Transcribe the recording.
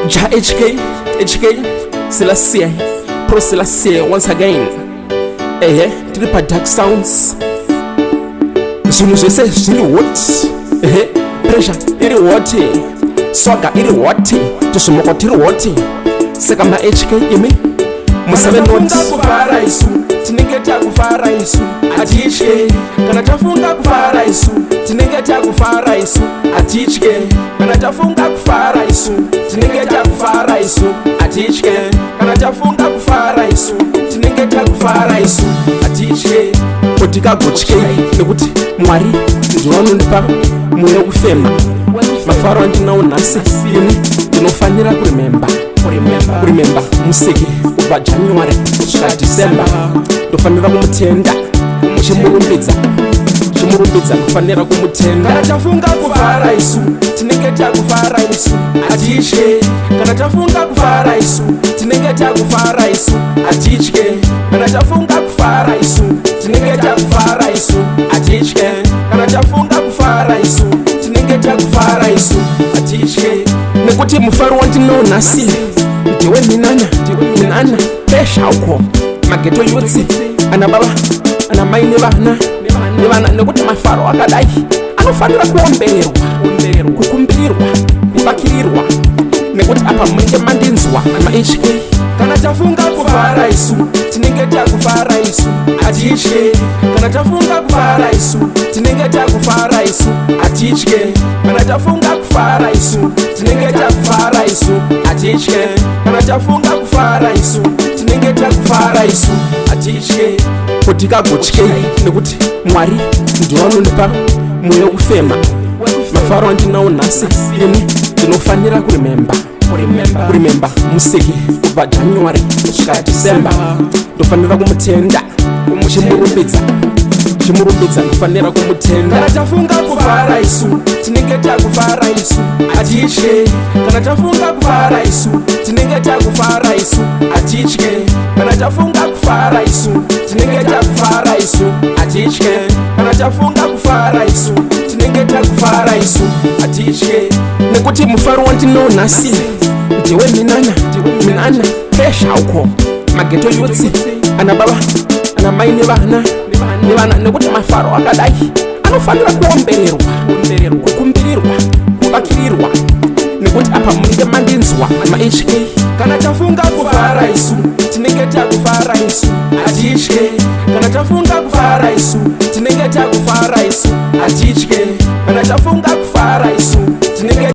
Jah HK, HK, Selassie, Pro Selassie once again. Ehe, tiri pa Dark Sounds. Zvinhu zvese zviri hot. Ehe, pressure iri hot. Swagger iri hot. Tuzvimoko tiri hot. Saka ma HK imi musave not. Kufara isu tinenge takufara isu, hatitye. Kana tafunga kufara isu, tinenge takufara isu, hatitye. Kana tafunga kufara isu, tinenge takufara isu, hatitye. Kana tafunga kufara isu, tinenge takufara isu, hatitye. Kuti kagotyei, nekuti Mwari ndivanondipa mweya wekufema. Mafaro andinawo nhasi ini ndinofanira kuremember, kuremember Musiki kubva January kusvika December. Ndofanira kumutenda, chimurumbidza, chimurumbidza, ndofanira kumutenda. Kana tafunga kufara isu, tinenge takufara isu, hatitye. Kana tafunga kufara isu, tinenge takufara isu, hatitye. Kana tafunga kufara isu, tinenge takufara isu, hatitye. Kana tafunga kufara isu, tinenge takufara isu, hatitye. Nekuti mufaro wandinawo nhasi ndewe minana, minana, pesha uko maghetto youths, ana baba, ana mai nevana, nevana, nekuti mafaro akadai anofanira kuombererwa, kukumbirirwa, kuvakirirwa, nekuti apa munenge mandinzwa, maHK. Kana tafunga kufara isu, tinenge takufara isu, hatitye. Kana tafunga kufara isu, tinenge takufara isu, hatitye. Kana tafunga kufara isu, tinenge takufara isu, hatitye. Kana tafunga kufara isu, tinenge takufara isu, hatitye. Kuti kagotyei, nekuti Mwari ndivanondipa mweya wekufema. Mafaro andinawo nhasi ini ndinofanira kuremember, kuremember Musiki kubva January kusvika December. Ndofanira kumutenda, chimurumbidza, chimurumbidza, ndofanira kumutenda. Kana tafunga kufara isu, tinenge takufara isu, hatitye. Kana tafunga kufara isu, tinenge takufara isu, hatitye. Kana tafunga kufara isu, tinenge takufara isu, hatitye. Kana tafunga kufara isu, tinenge takufara isu, hatitye. Nekuti mufaro wandinawo nhasi ndewe minana, minana, pesha uko maghetto youths, ana baba, ana mai nevana, nevana, nekuti mafaro akadai anofanira kuombererwa, kukumbirirwa, kuvakirirwa, nekuti apa munenge mandinzwa, maHK. Kana tafunga kufara isu, tinenge takufara isu, hatitye. Kana tafunga kufara isu, tinenge takufara isu, hatitye. Kana tafunga kufara isu, tinenge